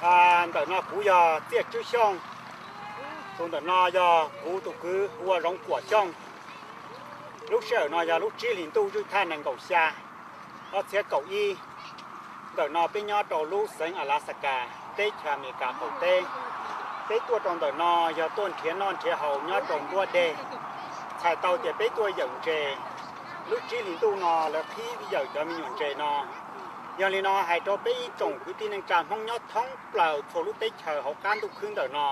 Ntawm no kuv yog Txiaj Tswb Xyooj, tus ntawm no yog kuv tus kwv hu ua Zoov Kuam Xyooj. Lub sij hawm no yog lub tsib hlis ntuj zwj thaj nees nkaum xya, ob txhiab kaum ib. Ntawm no peb nyob rau lub xeev Alaxakas, teb chaws Amelikas qaum teb. Peb tuaj rau ntawm no yog tuaj nrhiav noj nrhiav haus nyob rau nruab deg. Txhais tau tias peb tuaj yawm ntses, lub tsib hlis ntuj no lawv qhib yawm cov me nyuam ntses no. Yog li no hais rau peb ib tsoom kwv tij neej tsa Hmoob nyob thoob plaws txhua lub teb chaws hauv qab ntuj khwb ntawm no.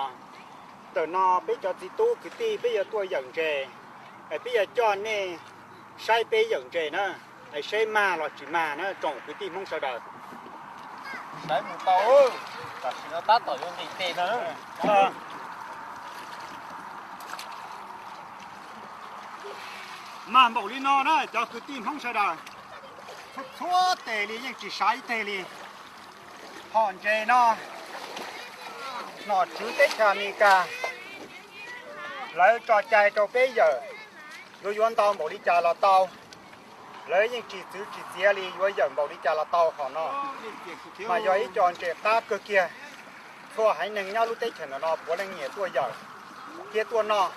Ntawm no peb cov txiv tub kwv tij peb yuav tuaj yawm ntses, es peb yuav coj nej saib peb yawm ntses na, es saib mag los tsis mag na tsoom kwv tij Hmoob sawv daws. Saib mus tau, tam sim no tab tom yuav nqis tes no. Mag npaum li no na cov kwv tij Hmoob sawv daws, txhua tes li yeej tsis sav ib teg li. Hom ntses no, nom tswv teb chaws Amelikas lawv tso cai rau peb yawm, yuav yuav ntau npaum li cas los tau. Lawv yeej tsis txwv tsis txiav li, yuav yawm npaum li cas los tau hom no. Mas yog ib co ntses qab kawg kiag, txhua haiv neeg nyob lub teb chaws ntawm no puav leej nyiam tuaj yawm thiab tuaj noj.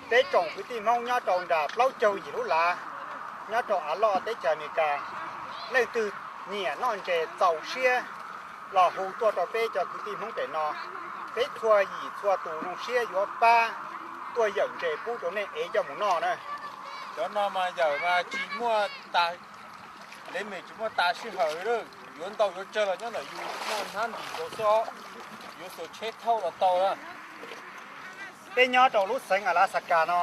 Peb tsoom kwv tij Hmoob nyob rau nram plaub caug yim lub lav, nyob rau av loj teb chaws Amelikas, leej twg nyiam noj ntses txaus siab los hu tuaj rau peb cov kwv tij Hmoob pem no. Peb txhua yim txhua tus zoo siab yuav pab tuaj yawm ntses pub rau nej ev coj mus noj na. Cov no mas yawm mas tsis muaj tas, tev meem tsis muaj tas sij hawm li, yuav ntau yuav tsawg los nyob ntawm yus muaj hnab ntim nkaus xwb, yuav xuas tsheb thauj los tau na. Peb nyob rau lub xeev Alaxakas no,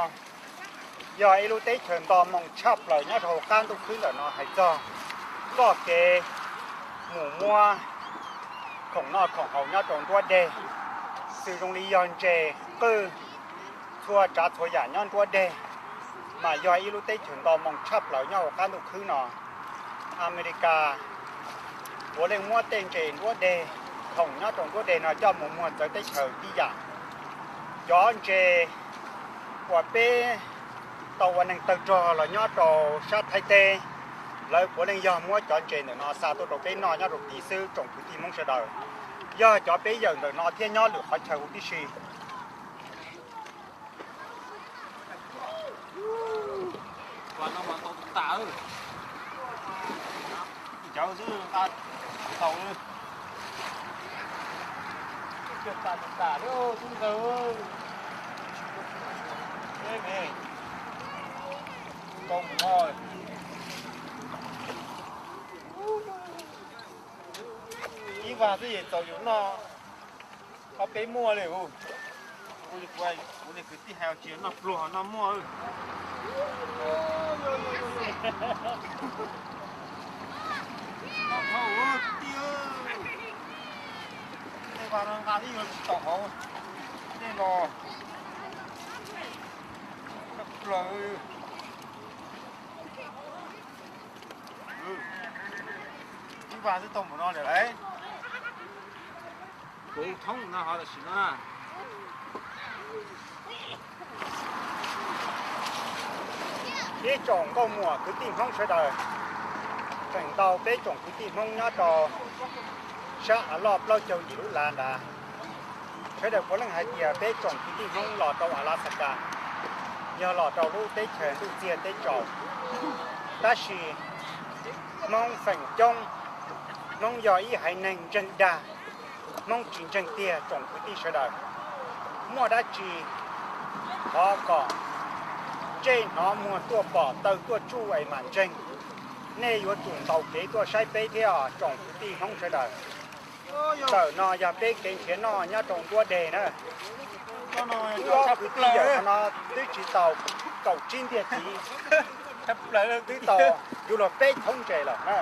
yog ib lub teb chaws nto moo tshaj plaws nyob rau hauv qab ntuj khwb ntawm no hais txog txoj kev mus muab khoom noj khoom haus nyob rau nruab deg, xws zoo li yog ntses, qwj, txhua tsav txhua yam nyob nruab deg, mas yog ib lub teb chaws nto moo tshaj plaws nyob hauv qab ntuj khwb no. Amelikas puav leej muab tej ntses nruab deg, khoom nyob rau nruab deg no coj mus muag txawv teb chaws tib yam. Cov ntses uas peb tau ua neeg tawg rog los nyob rau sab Thaib teb, lawv puav leej yog muab cov ntses ntawm no xa tuaj rau peb noj nyob rau tid xwb tsoom kwv tij Hmoob sawv daws. Yog cov peb yawm ntawm no thiab nyob lwm qhov chaw huv tib si. Ib vas xwb es txaus yus noj ob peb muaj li. Kuv li kwv tij hais tsis noj pluag noj muaj. Noj dhau kwv tij, tej vas no nqa ib yam tsis tau hauv, tej los noj pluag. Ib vas xwb tau npaum no lawm lauj. Kuv thoob no ho tam sim no na. Ib tsoom nkauj muam kwv tij Hmoob sawv daws, tseem ntau peb tsoom kwv tij Hmoob nyob rau sab av loj plaub caug yim lub lav nrad. Sawv daws puav leej hais tias peb tsoom kwv tij Hmoob los rau Alaxakas, yog los rau lub teb chaws ntuj txiag teb tsaus. Tab sis Hmoob feem coob, Hmoob yog ib haiv neeg ntseeg dag, Hmoob tsis ntseeg tiag tsoom kwv tij sawv daws. Muaj dab tsi thov kom ntsej hnov muag tuaj pom taw tuaj tsuj es mam ntseeg. Nej yuav tsum ntaus kev tuaj saib peb thiab tsoom kwv tij Hmoob sawv daws. Ntawm no yog peb kev nrhiav noj nyob rau nruab deg na. Wb ob kwv tij yawm no twb tsis tau kaum tsib ntiag tiv, twb tau yuav luag peb thoob ntses lawm na.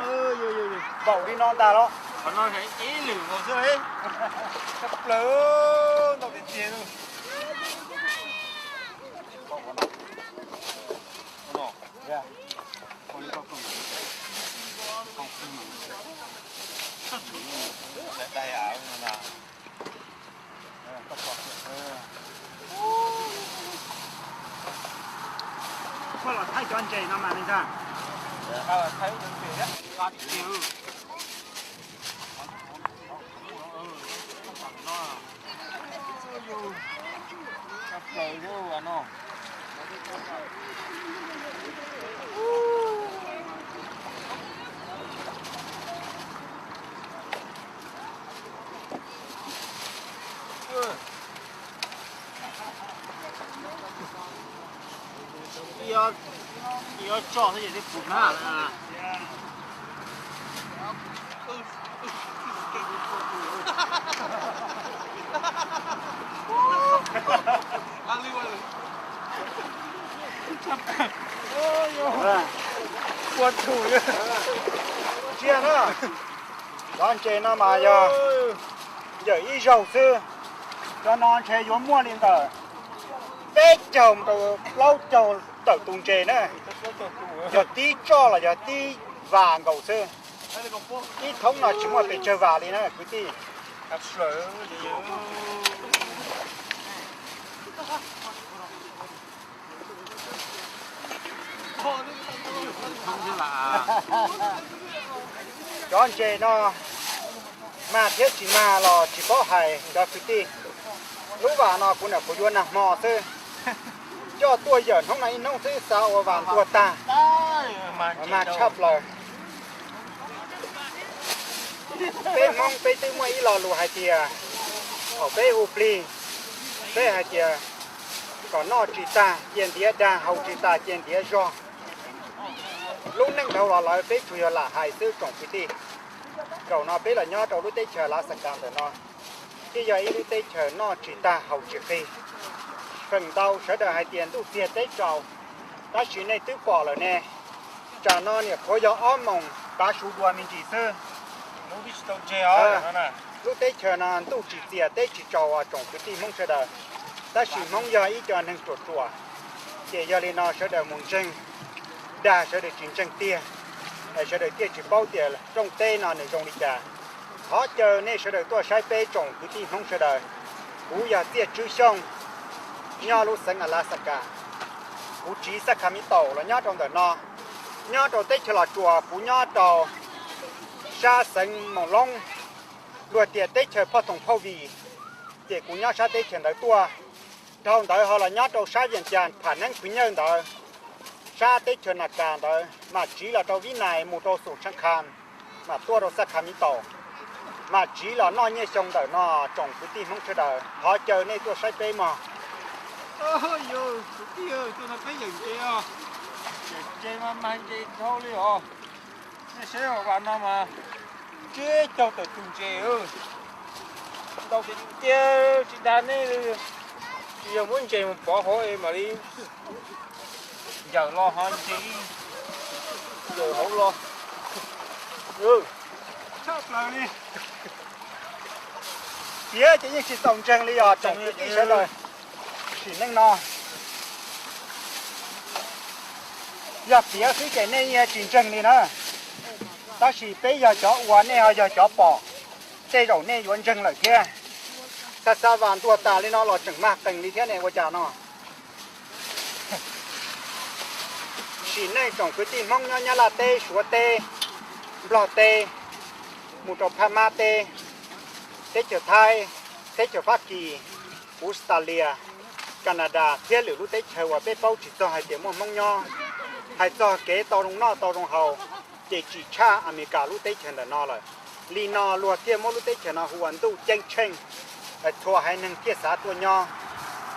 Npaum li no ntag los. Qhov no ib lwm nkaus xwb, tshaj plaws, ntau tiag tiag. Koj los thaij cov ntses no mas li ntag. Nqa tiag tiag. Tsiaj na, cov ntses no mas yog yawm ib zaug xwb. Cov no ntshe yuav muaj li ntawm peb caug mus rau plaub caug tawm tus ntses na. Yog tib tsob los yog tib vas nkaus xwb. Ib thoob no tsis muaj pes tsawg vas li na kwv tij. Cov ntses no mag thiab tsis mag los tsis paub hais cov kwv tij. Lub vas no kuv niam kuv yuav nag hmo xwb, coj tuaj yawm hnub no ib hnub xwb xav ua vas ntuag tag, mag tshaj plaws. Peb Hmoob peb twb muaj ib lo lus hais tias, thaum peb hu plig, peb hais tias kom noj tsis tag cia ntiav dag, haus tsis tag cia ntiav zog. Lub neej dhau los lawm peb tsuas yog lam hais xwb tsoom kwv tij. Zaum no peb los nyob rau lub teb chaws Lav Xas Kas ntawm no, thiaj yog ib lub teb chaws noj tsis tag haus tsis qig. Feem ntau sawv daws hais tias ntuj txiag teb tsaus, tab sis nej twb pom lawm ne, tsam no niam qhuav yog ob moos tav su dua me ntsis xwb. Lub teb chaws no ntuj tsis txias teb tsis tsaus os tsoom kwv tij Hmoob sawv daws, tab sis Hmoob yog ib co neeg ruam ruam, ces yog li no sawv daws mus ntseeg dag sawv daws tsis ntseeg tiag, sawv daws thiaj tsis paub tias rooj teb no nws zoo li cas. Thov caw nej sawv daws tuaj saib peb tsoom kwv tij Hmoob sawv daws. Kuv yog Txiaj Tswb Xyooj, nyob lub xeev Alaxakas. Kuv tsiv Sacramento los nyob rau ntawm no. Nyob rau teb chaws Los Tsuas kuv nyob rau sab xeev Moos Loob, luag tias teb chaws Phoj Thoom Phauj Vim, ces kuv nyob sab teb chaws ntawd tuaj. Dhau ntawd ho los nyob rau sab Vias Cas pham neeb khwv nyawj ntawd, sab teb chaws Nas Kas ntawd, mam tsiv los rau Vib Nais mus rau Xoom Tsheej Kham, mam tuaj rau Sacramento, mam tsiv los noj nyiaj xyoo ntawm no tsoom kwv tij Hmoob sawv daws. Thov caw nej tuaj saib peb mog. Yog, kwv tij, tuaj no peb yawm ntses os. Yawm ntses mas mag ntses dhau li os. Nej saib vas no mas tsib caug tawm tus ntses, ntau tiag tiag, tsis dag nej li. Tsis yog muab ntses mus pov hauv es mam li yawm los ho ntses, yawm hauv los. Tshaj plaws li. Piav ces yeej tsis txaus ntseeg li os tsoom kwv tij sawv daws. Sim neej no yog piav xwb ces nej yeej tsis ntseeg li na. Tab sis peb yog cov ua, nej ho yog cov pom, tej zaum nej yuav ntseeg lawm thiab. Xa xa vas ntuag tas li no los tseem mag qees li thiab ne, ua cas no? Sim neej tsoom kwv tij Hmoob nyob Nyab Laj teb, Suav teb, Nplog teb, mus rau Phab Mab teb, teb chaws Thaib, teb chaws Fab Kis, Australia, Canada thiab lwm lub teb chaws uas peb paub tsis txog hais tias muaj Hmoob nyob. Hais txog kev tau zoo noj tau zoo haus, ces tsim tshaj Amelikas lub teb chaws ntawm no lawm. Li no luag thiaj muab lub teb chaws no hu ua ntuj ceeb tsheej, txhua haiv neeg thiaj xav tuaj nyob.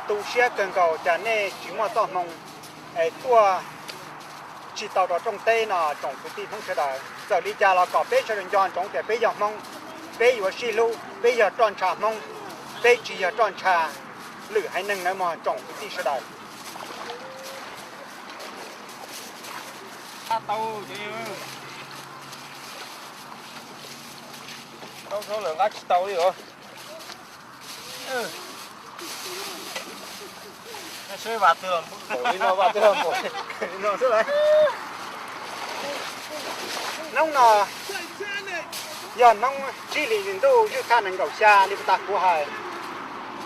Tu siab kawg nkaus cas nej tsis muaj txoj hmoo es tuaj tsis tau rau rooj teb no tsoom kwv tij Hmoob sawv daws. Txawm li cas los kom peb sawv daws nco ntsoov tias peb yog Hmoob, peb yuav sib hlub, peb yog roj ntsha Hmoob, peb tsis yog roj ntsha lwm haiv neeg nawb mog tsoom kwv tij sawv daws. Tau lawm nqa tsis tau li os. Hnub no yog hnub tsib hlis ntuj ywj thaj nees nkaum xya li puag ta kuv hais.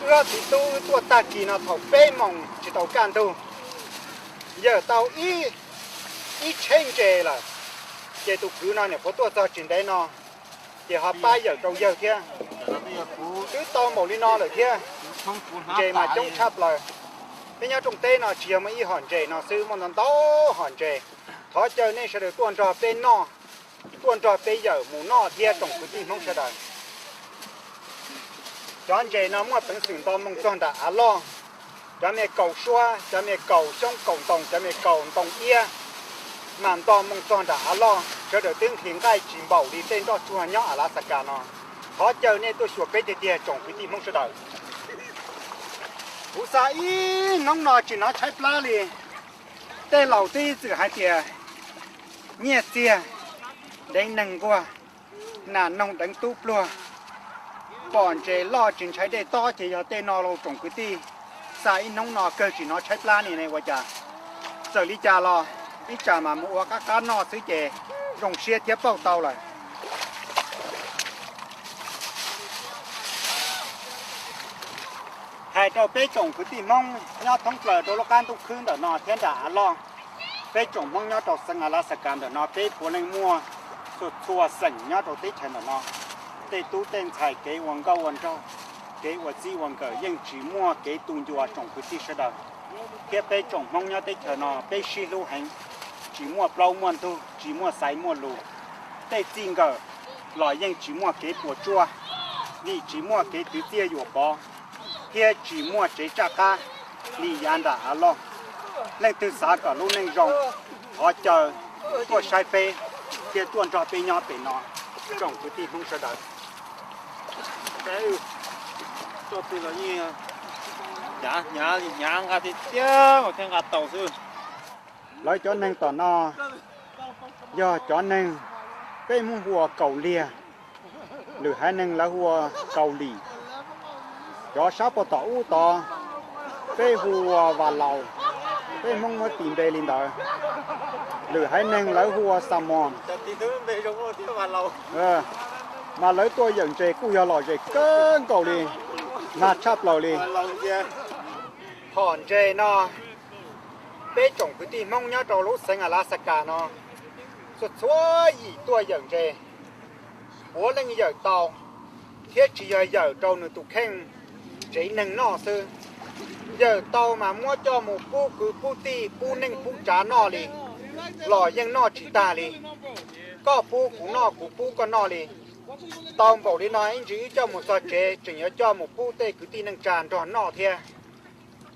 Wb ob txiv tub tuaj tag kis no thaum peb moos tsis tau kaj ntug, yawm tau ib tsheb ntses lawm, ces tus kwv no niam puav tuaj txog tsis ntev no, ces ho pab yawm rau yawg thiab. Twb tau npaum li no lawm thiab, ntses mas coob tshaj plaws. Peb nyob rooj teb no tsis yog muaj ib hom ntses no xwb, muaj ntau ntau hom ntses. Thov caw nej sawv daws tuaj nrog peb noj, tuaj nrog peb yawm mus noj thiab tsoom kwv tij Hmoob sawv daws. Cov ntses no muaj peev xwm nto moo txog nram av loj. Cov me kaus suab, cov me kaus xyoob kaus ntoo, cov me kaus ntoo iab, mas nto moo txog nram av loj, sawv daws twb nqhis nqaij tsis npaum li tej nroj tsuag nyob Alaxakas no. Thov caw nej tuaj xyuas peb tiag tiag tsoom kwv tij Hmoob sawv daws. Kuv xa ib hnub no tsis hnov tshaib plab li. Tej laus twb ib txwm hais tias nyiaj txiag deev neeg nquag, nas noog deev tub pluag, pom ntses loj tsis ntshai dej tob ces yog tej no lauj tsoom kwv tij. Xa ib hnub no kawg tsis hnov tshaib plab li ne ua cas? Txawm li cas los ib tsam mas mus ua qab qab noj xwb ces zoo siab thiab pauj tau lawm. Hais rau peb tsoom kwv tij Hmoob nyob thoob plaws rau lub qab ntuj khwb ntawm no thiab nram av loj, peb tsoom Hmoob nyob rau xeev Alaxakas ntawm no peb puav leej muaj txhua txhua xeem nyob rau teb chaws ntawm no. Tej tub tej ntxhais kev ua nkauj ua nraug, kev ua txij ua nkawm yeej tsis muaj kev tu ncua tsoom kwv tij sawv daws. Thiab peb tsoom Hmoob nyob teb chaws no peb sib hlub heev, tsis muaj plaub muaj ntug, tsis muaj xaiv muaj lus. Tej txij nkawm los yeej tsis muaj kev puas tsuaj, vim tsis muaj kev twv txiaj yuam pov, thiab tsis muaj tsev tsaj qab li yav nram av loj. Leej twg xav kom lub neej zoo, thov caw tuaj saib peb thiab tuaj nrog peb nyob pem no, tsoom kwv tij Hmoob sawv daws. Hnyav hnyav li hnyav nqa tiag tiag thiaj nqa tau xwb. Lawv cov neeg tom no yog cov neeg peb Hmoob hu ua Kaus Liag, lwm haiv neeg lawv hu ua Kaus Lim. Cov sab puag tom ub tod peb hu ua Vas Laus, peb Hmoob muab tis npe li ntawd. Lwm haiv neeg lawv hu ua Xas Mos. Mas lawv tuaj yawm ntses kuj yog lom zem kawg nkaus li, mag tshaj plaws li. Phom ntses no, peb tsoom kwv tij Hmoob nyob rau lub xeev Alaxakas no, txhua txhua yim tuaj yawm ntses, puav leej yawm tau, thiab tsis yog yawm rau nws tus kheej tsev neeg noj xwb. Yawm tau mas muab coj mus pub kwv pub tij pub neej pub tsav noj li, los yeej noj tsis tag li. Koj pub kuv noj, kuv pub koj noj li. Tau npaum li no ib ntsis wb coj mus txog tsev tseem yuav coj mus pub tej kwv tij neej tsa nrog noj thiab.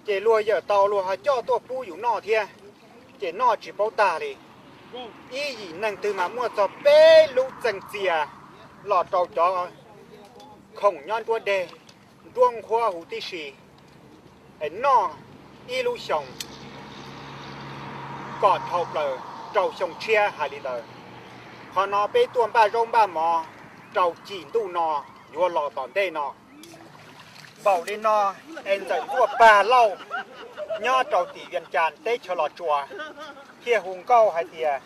Ces luag yawm tau luag ho coj tuaj pub yus noj thiab, ces noj tsis paub tag li. Ib yim neeg twg mas muaj txog peb lub txeeg txias los rau cov khoom nyob nruab deg, nruab nqhuab huv tib si, es noj ib lub xyoos kom dhau plaws rau xyoo tshiab hais li ntawd. Qhov no peb tuaj npaj zaub npaj mov rau cim ntuj no yuav los tom ntej no. Npaum li no es ntxawm tuaj pag lauj nyob rau tim Vias Cas teb chaws Los Tsuas thiaj hu nkauj hais tias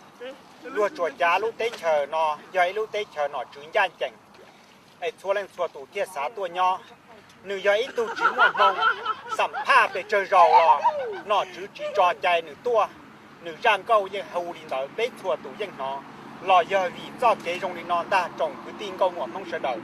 luag Tsuas Cav lub teb chaws no yog ib lub teb chaws nom tswv ncaj ncees, es txhua leej txhua tus thiaj xav tuaj nyob. Nws yog ib tug tsis muaj hmoo, xam phaj pes tsawg zaus los nom tswv tsis tso cai nws tuaj. Nws zaj nkauj yeej hu li ntawd peb txhua tus yeej hnov, los yog vim txoj kev zoo li no ntag tsoom kwv tij nkauj muam Hmoob sawv daws.